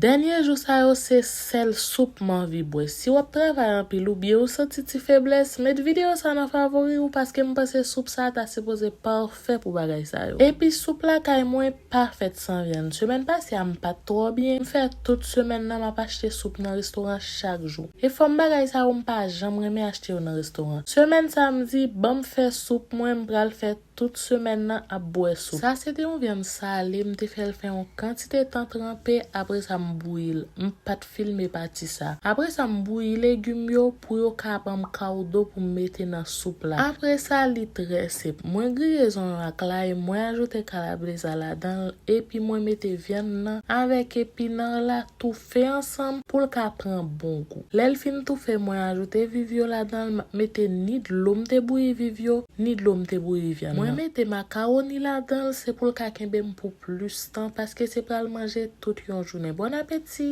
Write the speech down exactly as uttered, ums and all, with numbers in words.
Dènye jou sa yo se sèl soup m anvi bwè. Si w ap travay anpil oubyen ou santi ti feblès, met videyo sa nan favori w paske m panse soup sa ta sipoze pafè pou bagay sa yo. Epi soup lakay mwen pa fèt san vyann. Semèn pase a m pa t twò byen. M fè tout semèn nan m ap achte soup nan restoran chak jou. E fòm bagay sa yo m pa janm renmen achte yo nan restoran. Semèn sa m di, ban m fè soup mwen, m pral fè tout semèn nan ap bwè soup. Sa se te yon vyann sale, m te fè l fè yon kantite tan tranpe, apre sa m bouyi l. M pa t filme pati sa. Apre sa m bouyi legim yo pou yo ka ban m kawdo pou m mete nan soup la. Apre sa li trè senp. Mwen griye zonyon ak lay, mwen ajoute kalabreza ladan l, epi mwen mete vyann nan avèk epinan la toufe ansanm pou l ka pran bon gou. Lè l fin toufe, mwen ajoute viv yo ladan l, m ap mete ni dlo m te bouyi viv yo, ni dlo m te bouyi vyann nan. Mwen mete makawoni ladan l, se pou l ka kenbe m pou plis tan, paske se pral manje tout yon jounen. Bon apeti!